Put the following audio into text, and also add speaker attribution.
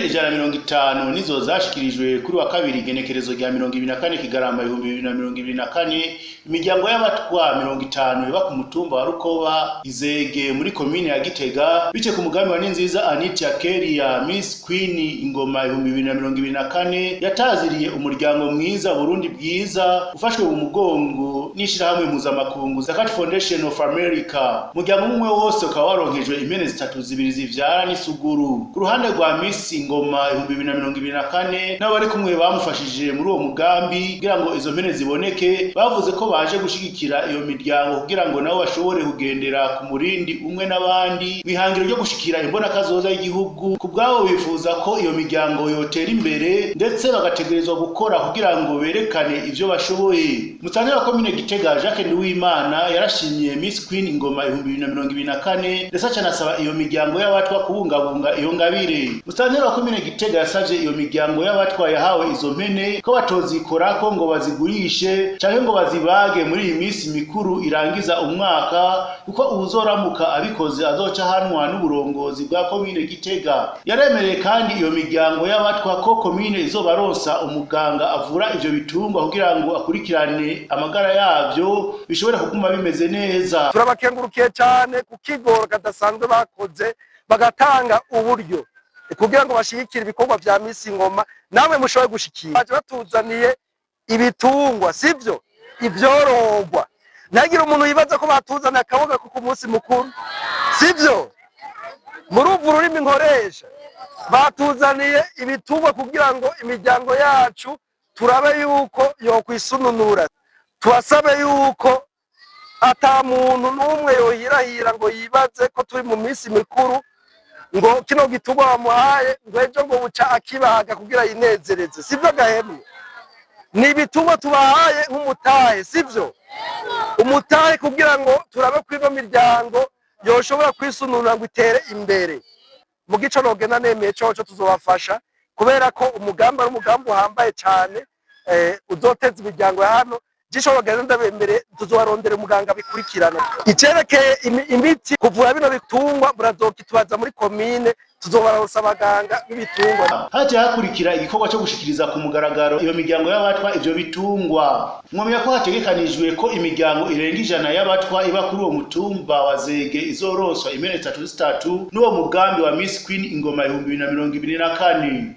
Speaker 1: Impene 150 nizo zashikirijwe kuri wa kabiri, igenekerezo rya 24 Kigarama 2024, imiryango y'abatwa 50 iba ku mutumba wa Rukoba Izege muri komine ya Gitega, bice ku mugambi wa Ninziza Anita Keria, Miss Queen Ingoma 2024, yataziriye umuryango mwiza Burundi bwiza, ufashwe mu mugongo n'ishirahamwe mpuzamakungu Zakat Foundation of America. Umuryango umwe wose ukaba waronkejwe impene zitatu, zibiri zivyara n'isuguru. Ku ruhande rwa Miss Ingoma 2024 n'abo bari kumwe bamufashije muri uwo mugambi kugira ngo izo mpene ziboneke, bavuze ko baje gushigikira iyo miryango kugira ngo nabo bashobore kugendera ku murindi umwe n'abandi mw'ihangiro ryo gushikira imbonakazoza y'igihugu. Ku bwabo bifuza ko iyo miryango yotera imbere, ndetse bagategerezwa gukora kugira ngo berekane ivyo bashoboye. Musitanteri wa komine Gitega, Jacques Nduwimana, yarashimiye Miss Queen Ingoma 2024, ndetse acanasaba iyo miryango y'abatwa kubungabunga iyo ngabire. Musitanteri wa komine Gitega yasavye iyo miryango y'abatwa yahawe izo mpene ko batozikorako ngo bazigurishe canke ngo bazibage muri iyi minsi mikuru irangiza umwaka, kuko uwuzoramuka abikoze azoca ahanwa n'uburongozi bwa komine Gitega. Yaremereye kandi iyo miryango y'abatwa ko komine izobaronsa umuganga avura ivyo bitungwa kugira ngo akurikirane amagara yavyo, bishobore kuguma bimeze neza.
Speaker 2: Turabakengurukiye cyane ku kigoro kadasanzwe bakoze, bagatanga uburyo kugira ngo bashigikire ibikorwa vya Miss Ngoma namwe mushoboye gushikira. Baje batuzaniye ibitungwa, sivyo, ivyorogwa. Ntagire umuntu yibaza ko batuzaniye akaboga ko ku munsi mukuru, sivyo. Murumva ururimi nkoresha? Batuzaniye ibitungwa kugira ngo imiryango yacu turabe yuko yokwisununura. Tubasabe yuko ata muntu n'umwe yohirahira ngo yibaze ko turi mu minsi mikuru, ngo kino gitungwa bamuhaye, ngo ejo ngo buca akibaga kugira yinezereze, sivyo gahemwe? Ni ibitungwa tubahaye nk'umutahe, sivyo? Umutahe kugira ngo turabe ko ino miryango yoshobora kwisununura ngo itere imbere. Mu gico nogenda nemeye coco, tuzobafasha kubera ko umugambi ari umugambi uhambaye cane, uzoteza imiryango ya hano. Jisho bagenda ndabembere, tuzobarondera umuganga bikurikirana. Icerekeye imiti kuvura bino bitungwa, murazokitubaza muri komine, tuzobaronsa abaganga b'ibitungwa.
Speaker 1: Haciye hakurikira igikorwa cyo gushikiriza ku mugaragaro iyo miryango y'abatwa ivyo bitungwa. Mwomenya ko hategekanijwe ko imiryango irenga 100 y'abatwa iba kuri uwo mutumba wa Zege izoronswa impene zitatu zitatu n'uwo mugambi wa Miss Queen Ingoma 2024.